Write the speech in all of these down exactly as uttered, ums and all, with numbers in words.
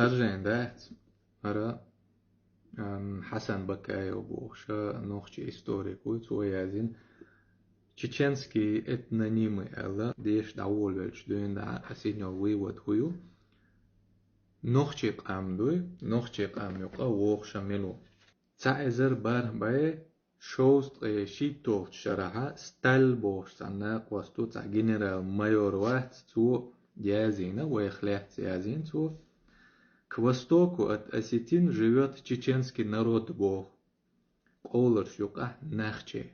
Аржен дац, ара Хьасан Бакаев бохуш нохчи историк ву, цо язйина «Чеченские этнонимы» аьлла, деша дӀаволавелча дуьйна дӀа ас йина йолу вывод хӀун ю? Нохчи къам дуй, нохчи къам юкъа вохуша мила ву? Цхьа эзар бархӀ бӀе шовзткъе шийтталгӀачу шарахьа Сталь бохуш цхьа накъост ву, цхьа генерал-майор вац, цо язйина, вайх лаьцна язйина цо: «К востоку от осетин живёт чеченский народ», боху, къовларш юкъахь нахчий,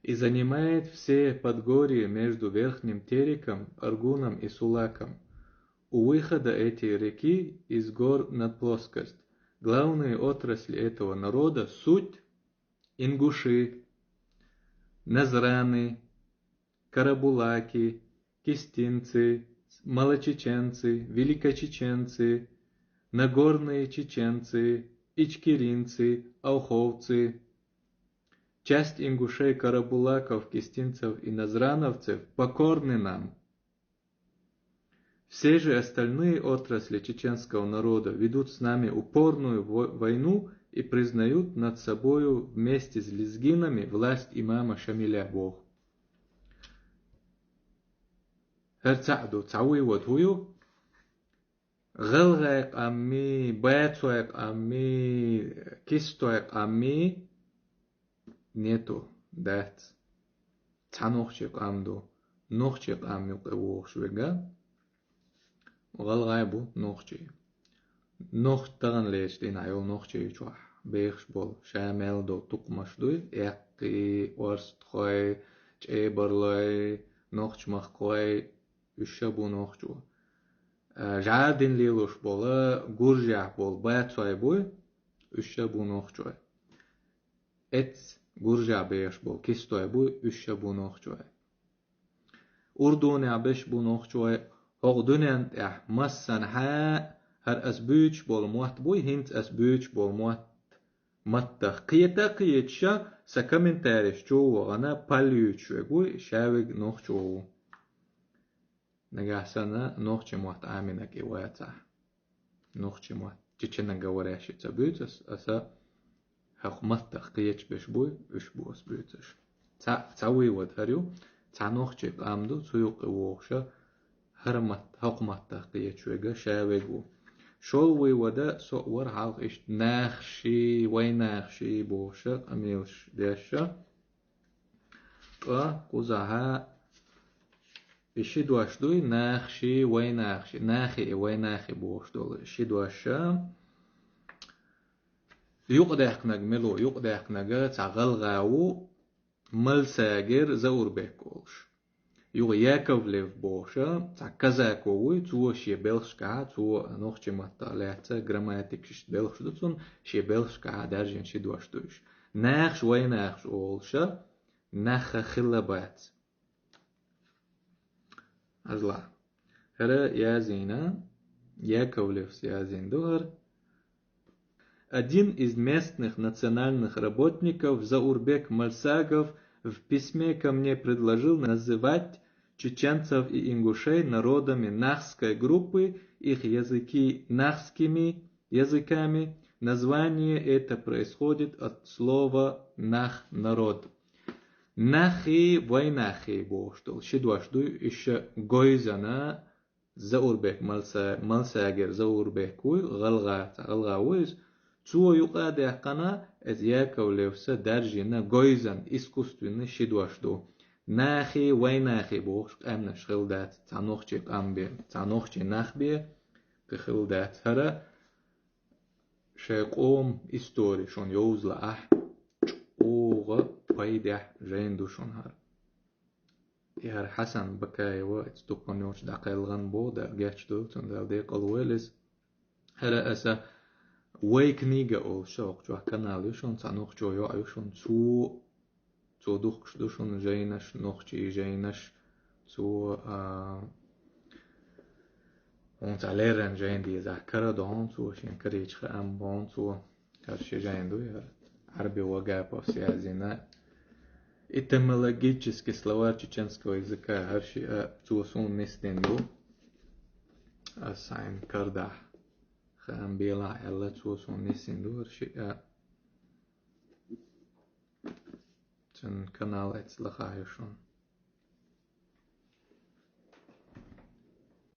«и занимает все Подгорье между Верхним Тереком, Аргуном и Сулаком. У выхода этой реки из гор на плоскость. Главные отрасли этого народа суть ингуши, назраны, карабулаки, кистинцы, малочеченцы, великочеченцы, нагорные чеченцы, ичкеринцы, оховцы. Часть ингушей, карабулаков, кистинцев и назрановцев покорны нам. Все же остальные отрасли чеченского народа ведут с нами упорную во- войну и признают над собою вместе с лезгинами власть имама Шамиля», боху. ХӀара цхьаъ ду, цхьа вывод хӀун ю? ГӀалгӀай къамми, бацой къамми, кистой къамми нету, дац. Цхьа нохчи къам ду, нохчи къам юкъа вохуш вега, гӀалгӀай бу нохчи. Нохчи тахана лечу дийнахь йолу нохчи чохь бехаш болу, ша мел долу тукхамаш дуй, эккхий, орстхой, чӀебарлой, нохч-махкхой, уьш ша бу нохчо. А, жӀадин лелуш болу, гуржехь болу бацой буй, уьш ша бу нохчой. Эц гуржа беш болу кистой буй, уьш ша бу нохчой. Урдунехь беш бу нохчой, хӀокху дуьнен тӀехь массанхьа хӀара ас буьйцуш болу мотт буй, хӀинца ас буьйцуш болу мотт. Маттах кхета а кхеташ, сан комментарийш чу вогӀана пал юьйцуш вег вуй, ша вег нохчо ву. Нагахь санна нохчи мотт Ӏаминарг и вацахь. Нохчи мотт. Чеченоговорящий ца буьйцу ас, аса хӀокху маттах кхеташ беш буй, уьш бу ас буьйцуш. Цхьа, цхьа вывод хӀара ю, цхьа нохчи къам ду, цу юкъа вогӀуша, хӀара матт-, хӀокху маттах кхеташ вега, ша вег ву. ШолгӀа вывода со а вара хьалха иштта нахший, вай нахший бохуша, къамелаш деша. Ткъа кхузахьа и ши дош дуй, нахший, вай нахший, нахи и вай нахи бохуш долу ши доша. Юкъадаьккхинарг мила ву, юкъадаьккхинарг цхьа гӀалгӀа ву, Малсагер Заурбек олуш. Юха Яковлев бохуша, цхьа казако вуй, цо шен белхашкахьа, цо нохчи маттах лаьцна грамматикаш белхаш ду цунна, шен белхашкахьа даьржина ши дош дуйш. Нахаш, вай нахаш олуша, нахха хилла бац. Азла. ХӀара язйина, Яковлевс язйина ду хӀара. Один из местных национальных работников Заурбек Мальсагов в письме ко мне предложил называть чеченцев и ингушей народами нахской группы, их языки нахскими языками. Название это происходит от слова «нах» — народ. Нахи вайнахи бохуш долу ши дош дуй, уьш ша гойзана Заурбек Малса-, Малсагер Заурбек вуй, гӀалгӀа, цхьа гӀалгӀа ву иза. Цо юкъа а даьккхина, иза Яковлевса даржийна гойзан, искусственный ши дош ду. Нахи вайнахи бохуш къаьмнаш хила дац, цхьа нохчий къам бен, цхьа нохчий нах бен, кхин хила дац. ХӀара шайн къоман истори шуна йовза лаахь, чӀогӀа пайдехь жайна ду шуна хӀара. И хӀара Хьасан Бакаева, иза дуккха йолчу дӀакхелхина боху, Дала гечдойла цунна, Дала декъала войла иза. ХӀара аса «Вай книга» олуш ша хӀокху чохь канал ю шуна, цхьа нохчо йоӀ ю шуна, цо, цо духкуш ду шуна жайнаш, нохчий жайнаш, цо, а, хӀунца леррина жайна дезахь кара а до хьуна цо, шен карийча хаам бу хьуна цо. ХӀара ши жайна дуй, хӀара Ӏарби Вагаповс язйина «Этимологический словарь чеченского языка», хӀара ши а цо суна нисдина ду. Ас сайна кардахь хаам белахь аьлла, цо суна нисдина ду хӀара шиъ а. Цуьнан канал эцна лаха ю шуна.